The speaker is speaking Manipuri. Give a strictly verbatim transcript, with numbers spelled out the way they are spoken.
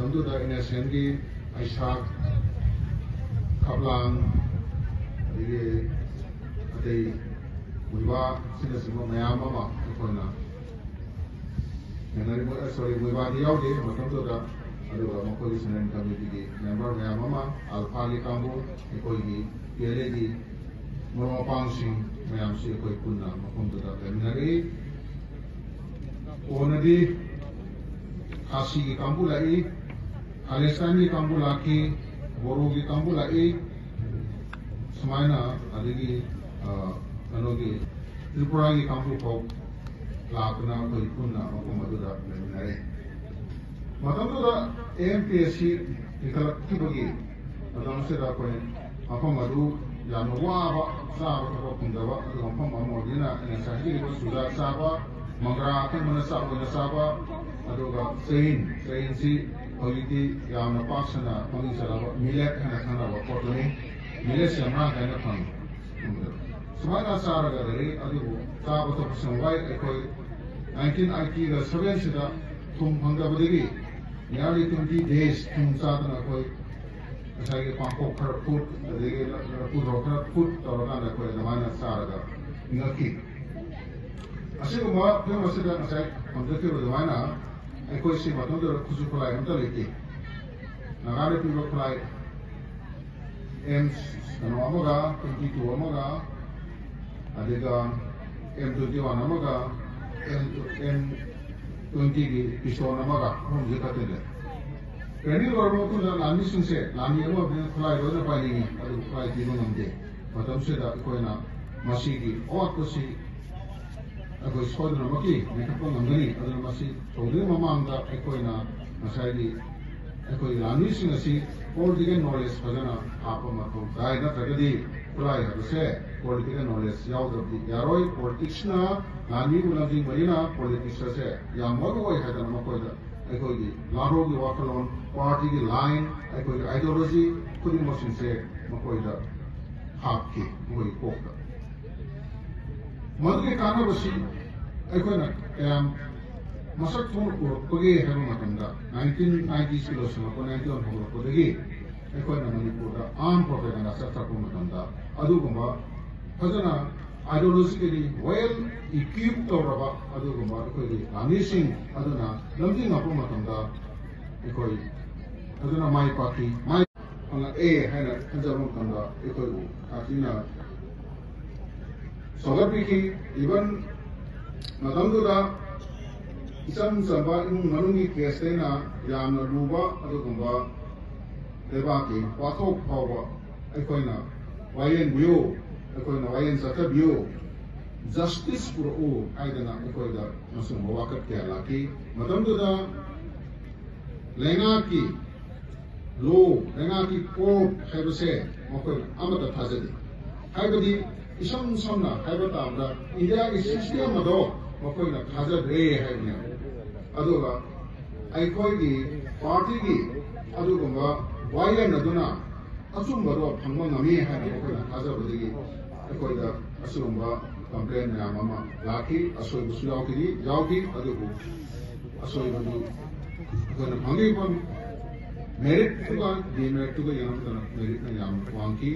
ꯃꯇꯝꯗꯨꯗ ꯑꯦꯟ ꯑꯦꯁ ꯑꯦꯟꯒꯤ ꯑꯩꯁꯥꯛ, ꯈꯞꯂꯥꯡ, ꯑꯗꯒꯤ ꯑꯇꯩ ꯃꯨꯏꯕꯥ ꯑꯁꯤꯅꯆꯤꯡꯕ ꯃꯌꯥꯝ ꯑꯃ ꯑꯩꯈꯣꯏꯅ ꯊꯦꯡꯅꯔꯤ꯫ ꯃꯣꯏ, ꯁꯣꯔꯤ, ꯃꯨꯏꯕꯥꯗꯤ ꯌꯥꯎꯗꯦ ꯃꯇꯝꯗꯨꯗ꯫ ꯑꯗꯨꯒ ꯃꯈꯣꯏꯒꯤ ꯁꯦꯟꯇ꯭ꯔꯦꯜ ꯀꯃꯤꯇꯤꯒꯤ ꯃꯦꯝꯕꯔ ꯃꯌꯥꯝ ꯑꯃ, ꯑꯜꯐꯥꯒꯤ ꯀꯥꯡꯕꯨ, ꯑꯩꯈꯣꯏꯒꯤ ꯄꯤ ꯑꯦꯜ ꯑꯦꯒꯤ ꯃꯔꯨꯞ ꯃꯄꯥꯡꯁꯤꯡ ꯃꯌꯥꯝꯁꯤ ꯑꯩꯈꯣꯏ ꯄꯨꯟꯅ ꯃꯐꯝꯗꯨꯗ ꯂꯩꯃꯤꯟꯅꯔꯛꯏ꯫ ꯀꯣꯟꯅꯗꯤ ꯈꯥꯁꯤꯒꯤ ꯀꯥꯡꯕꯨ ꯂꯥꯛꯏ, ꯈꯥꯂꯤꯁꯇꯥꯟꯒꯤ ꯀꯥꯡꯕꯨ ꯂꯥꯛꯈꯤ, ꯕꯣꯔꯣꯒꯤ ꯀꯥꯡꯕꯨ ꯂꯥꯛꯏ, ꯁꯨꯃꯥꯏꯅ ꯑꯗꯒꯤ, ꯑ, ꯀꯩꯅꯣꯒꯤ ꯇ꯭ꯔꯤꯄꯨꯔꯥꯒꯤ ꯀꯥꯡꯕꯨ ꯐꯥꯎ ꯂꯥꯛꯇꯨꯅ ꯑꯩꯈꯣꯏ ꯄꯨꯟꯅ ꯃꯐꯝ ꯑꯗꯨꯗ ꯂꯩꯃꯤꯟꯅꯔꯦ꯫ ꯃꯇꯝꯗꯨꯗ A M P S C ꯂꯤꯡꯈꯠꯂꯛꯈꯤꯕꯒꯤ ꯃꯇꯝ ꯑꯁꯤꯗ ꯑꯩꯈꯣꯏ ꯃꯐꯝ ꯑꯗꯨ ꯌꯥꯝꯅ ꯋꯥꯕ, ꯆꯥꯕ ꯊꯛꯄ ꯐꯪꯗꯕ, ꯑꯗꯨꯒ ꯃꯐꯝ ꯑꯃ ꯑꯣꯏꯕꯅꯤꯅ ꯑꯩꯅ ꯉꯁꯥꯏ ꯍꯥꯏꯖꯈꯤꯕ ꯆꯨꯖꯥꯛ ꯆꯥꯕ, ꯃꯪꯒ꯭ꯔꯥ ꯑꯀꯪꯕꯅ ꯆꯥꯛ ꯑꯣꯏꯅ ꯆꯥꯕ, ꯑꯗꯨꯒ ꯆꯦꯡ, ꯆꯦꯡꯁꯤ ꯍꯧꯖꯤꯛꯇꯤ ꯌꯥꯝꯅ ꯄꯥꯛ ꯁꯟꯅ ꯃꯃꯤꯡ ꯆꯠꯂꯕ ꯃꯤꯂꯦꯠ ꯍꯥꯏꯅ ꯈꯪꯅꯕ ꯄꯣꯠꯇꯨꯅꯤ꯫ ꯃꯤꯂꯦꯠꯁꯤ ꯌꯥꯝ ꯃꯔꯥꯡ ꯀꯥꯏꯅ ꯐꯪꯉꯤ꯫ ꯁꯨꯃꯥꯏꯅ ꯆꯥꯔꯒ ꯂꯩꯔꯤ꯫ ꯑꯗꯨꯕꯨ ꯆꯥꯕ ꯊꯛꯄꯁꯤ ꯌꯥꯝ ꯋꯥꯏ꯫ ꯑꯩꯈꯣꯏ ꯅꯥꯏꯟꯇꯤꯟ ꯑꯥꯏꯇꯤꯒ ꯁꯚꯦꯟꯁꯤꯗ ꯊꯨꯝ ꯐꯪꯗꯕꯗꯒꯤ nearly twenty days ꯊꯨꯝ ꯆꯥꯗꯅ ꯑꯩꯈꯣꯏ ꯉꯁꯥꯏꯒꯤ ꯄꯥꯡꯈꯣꯛ ꯈꯔ ꯐꯨꯠ, ꯑꯗꯒꯤ ꯂꯐꯨꯊ꯭ꯔꯣ ꯈꯔ ꯐꯨꯠ ꯇꯧꯔꯀꯥꯟꯗ ꯑꯩꯈꯣꯏ ꯑꯗꯨꯃꯥꯏꯅ ꯆꯥꯔꯒ ꯍꯤꯡꯉꯛꯈꯤ꯫ ꯑꯁꯤꯒꯨꯝꯕ ꯐꯤꯕꯝ ꯑꯁꯤꯗ ꯉꯁꯥꯏ ꯊꯝꯖꯈꯤꯕ ꯑꯗꯨꯃꯥꯏꯅ ꯑꯩꯈꯣꯏꯁꯤ ꯃꯇꯝꯗꯨꯗ ꯈꯨꯠꯁꯨ ꯈꯨꯠꯂꯥꯏ ꯑꯝꯇ ꯂꯩꯇꯦ꯫ ꯅꯥꯒꯥꯅ ꯄꯤꯕ ꯈꯨꯠꯂꯥꯏ ꯑꯦꯝ ꯀꯩꯅꯣ ꯑꯃꯒ, ꯇ꯭ꯋꯦꯟꯇꯤ ꯇꯨ ꯑꯃꯒ, ꯑꯗꯨꯒ ꯑꯦꯝ ꯇ꯭ꯋꯦꯟꯇꯤ ꯋꯥꯟ ꯑꯃꯒ, ꯑꯦꯝ, ꯑꯦꯝ ꯇ꯭ꯋꯦꯟꯇꯤꯒꯤ ꯄꯤꯁꯇꯣꯟ ꯑꯃꯒ, ꯑꯍꯨꯝꯁꯦ ꯈꯛꯇꯅꯦ꯫ ꯇ꯭ꯔꯦꯅꯤꯡ ꯂꯣꯏꯔꯕ ꯃꯇꯨꯡꯗ ꯂꯥꯟꯃꯤꯁꯤꯡꯁꯦ, ꯂꯥꯟꯃꯤ ꯑꯃ ꯑꯣꯏꯕꯅꯤꯅ ꯈꯨꯠꯂꯥꯏ ꯂꯣꯏꯅ ꯄꯥꯏꯅꯤꯡꯉꯤ, ꯑꯗꯨꯕꯨ ꯈꯨꯠꯂꯥꯏ ꯄꯤꯕ ꯉꯝꯗꯦ꯫ ꯃꯇꯝꯁꯤꯗ ꯑꯩꯈꯣꯏꯅ ꯃꯁꯤꯒꯤ ꯑꯋꯥꯠꯄꯁꯤ ꯑꯩꯈꯣꯏ ꯁꯣꯏꯗꯅꯃꯛꯀꯤ ꯃꯦꯟꯈꯠꯄ ꯉꯝꯒꯅꯤ꯫ ꯑꯗꯨꯅ ꯃꯁꯤ ꯇꯧꯗ꯭ꯔꯤꯉꯩ ꯃꯃꯥꯡꯗ ꯑꯩꯈꯣꯏꯅ ꯉꯁꯥꯏꯒꯤ ꯑꯩꯈꯣꯏ ꯂꯥꯟꯃꯤꯁꯤꯡ ꯑꯁꯤ political knowledge ꯐꯖꯅ ꯍꯥꯞꯄ ꯃꯊꯧ ꯇꯥꯏ꯫ ꯅꯠꯇ꯭ꯔꯒꯗꯤ ꯈꯨꯠꯂꯥꯏ ꯍꯥꯏꯕꯁꯦ political knowledge ꯌꯥꯎꯗ꯭ꯔꯕꯗꯤ ꯌꯥꯔꯣꯏ꯫ Politicsꯅ ꯂꯥꯟꯃꯤꯕꯨ ꯂꯝꯖꯤꯡꯕꯅꯤꯅ politics ꯑꯁꯦ ꯌꯥꯝ ꯃꯔꯨ ꯑꯣꯏ ꯍꯥꯏꯗꯅ ꯃꯈꯣꯏꯗ ꯑꯩꯈꯣꯏꯒꯤ ꯂꯥꯟꯂꯣꯒꯤ ꯋꯥꯈꯜꯂꯣꯟ, partyꯒꯤ line, ꯑꯩꯈꯣꯏꯒꯤ ideology ꯈꯨꯗꯤꯡꯃꯛꯁꯤꯡꯁꯦ ꯃꯈꯣꯏꯗ ꯍꯥꯞꯈꯤ, ꯃꯈꯣꯏꯒꯤ ꯀꯣꯛꯇ꯫ ꯃꯗꯨꯒꯤ ꯀꯥꯟꯅꯕꯁꯤ ꯑꯩꯈꯣꯏꯅ ꯀꯌꯥꯝ ꯃꯁꯛ ꯊꯣꯛꯅ ꯎꯔꯛꯄꯒꯦ ꯍꯥꯏꯕ ꯃꯇꯝꯗ, ꯅꯥꯏꯟꯇꯤꯟ ꯅꯥꯏꯟꯇꯤꯁꯀꯤ ꯂꯣꯏꯁꯤꯜꯂꯛꯄ, ꯅꯥꯏꯟꯇꯤ ꯋꯥꯟ ꯍꯧꯔꯛꯄꯗꯒꯤ ꯑꯩꯈꯣꯏꯅ ꯃꯅꯤꯄꯨꯔꯗ armed propaganda ꯆꯠꯊꯔꯛꯄ ꯃꯇꯝꯗ, ꯑꯗꯨꯒꯨꯝꯕ ꯐꯖꯅ ideologically well equipped ꯇꯧꯔꯕ ꯑꯗꯨꯒꯨꯝꯕ ꯑꯩꯈꯣꯏꯒꯤ ꯂꯥꯟꯃꯤꯁꯤꯡ ꯑꯗꯨꯅ ꯂꯝꯖꯤꯡꯉꯛꯄ ꯃꯇꯝꯗ ꯑꯩꯈꯣꯏ ꯐꯖꯅ ꯃꯥꯏ ꯄꯥꯛꯈꯤ꯫ ꯃꯥꯏ ꯐꯪꯉꯛꯑꯦ ꯍꯥꯏꯅ ꯈꯟꯖꯕ ꯃꯇꯝꯗ ꯑꯩꯈꯣꯏꯕꯨ ꯁꯥꯊꯤꯅ ꯁꯧꯒꯠꯄꯤꯈꯤ꯫ Even ꯃꯇꯝꯗꯨꯗ ꯏꯆꯝ ꯆꯝꯕ ꯏꯃꯨꯡ ꯃꯅꯨꯡꯒꯤ ꯀꯦꯁꯇꯩꯅ ꯌꯥꯝꯅ ꯂꯨꯕ ꯑꯗꯨꯒꯨꯝꯕ ꯂꯩꯕꯥꯛꯀꯤ ꯋꯥꯊꯣꯛ ꯐꯥꯎꯕ ꯑꯩꯈꯣꯏꯅ ꯋꯥꯌꯦꯟꯕꯤꯌꯨ, ꯑꯩꯈꯣꯏꯅ ꯋꯥꯌꯦꯟ ꯆꯠꯊꯕꯤꯌꯨ, justice ꯄꯨꯔꯛꯎ ꯍꯥꯏꯗꯅ ꯑꯩꯈꯣꯏꯗ ꯃꯁꯤꯒꯨꯝꯕ ꯋꯥꯀꯠ ꯀꯌꯥ ꯂꯥꯛꯈꯤ꯫ ꯃꯇꯝꯗꯨꯗ ꯂꯩꯉꯥꯛꯀꯤ law, ꯂꯩꯉꯥꯛꯀꯤ court ꯍꯥꯏꯕꯁꯦ ꯃꯈꯣꯏꯅ ꯑꯃꯠꯇ ꯊꯥꯖꯗꯦ꯫ ꯍꯥꯏꯕꯗꯤ ꯏꯁꯝ ꯁꯝꯅ ꯍꯥꯏꯕ ꯇꯥꯕꯗ ꯏꯟꯗꯤꯌꯥꯒꯤ system ꯑꯗꯣ ꯃꯈꯣꯏꯅ ꯊꯥꯖꯗ꯭ꯔꯦ ꯍꯥꯏꯕꯅꯦꯕ꯫ ꯑꯗꯨꯒ ꯑꯩꯈꯣꯏꯒꯤ party ꯒꯤ ꯑꯗꯨꯒꯨꯝꯕ ꯋꯥꯌꯦꯜ ꯑꯗꯨꯅ ꯑꯆꯨꯝꯕꯗꯣ ꯐꯪꯕ ꯉꯝꯃꯤ ꯍꯥꯏꯅ ꯃꯈꯣꯏꯅ ꯊꯥꯖꯕꯗꯒꯤ ꯑꯩꯈꯣꯏꯗ ꯑꯁꯤꯒꯨꯝꯕ complain ꯃꯌꯥꯝ ꯑꯃ ꯂꯥꯛꯈꯤ꯫ ꯑꯁꯣꯏꯕꯁꯨ ꯌꯥꯎꯈꯤꯅꯤ, ꯌꯥꯎꯈꯤ꯫ ꯑꯗꯨꯕꯨ ꯑꯁꯣꯏꯕꯗꯨ ꯑꯩꯈꯣꯏꯅ ꯐꯪꯉꯤꯕ merit ꯇꯨꯒ demerit ꯇꯨꯒ ꯌꯦꯡꯉꯛꯄꯗ merit ꯅ ꯌꯥꯝ ꯋꯥꯡꯈꯤ꯫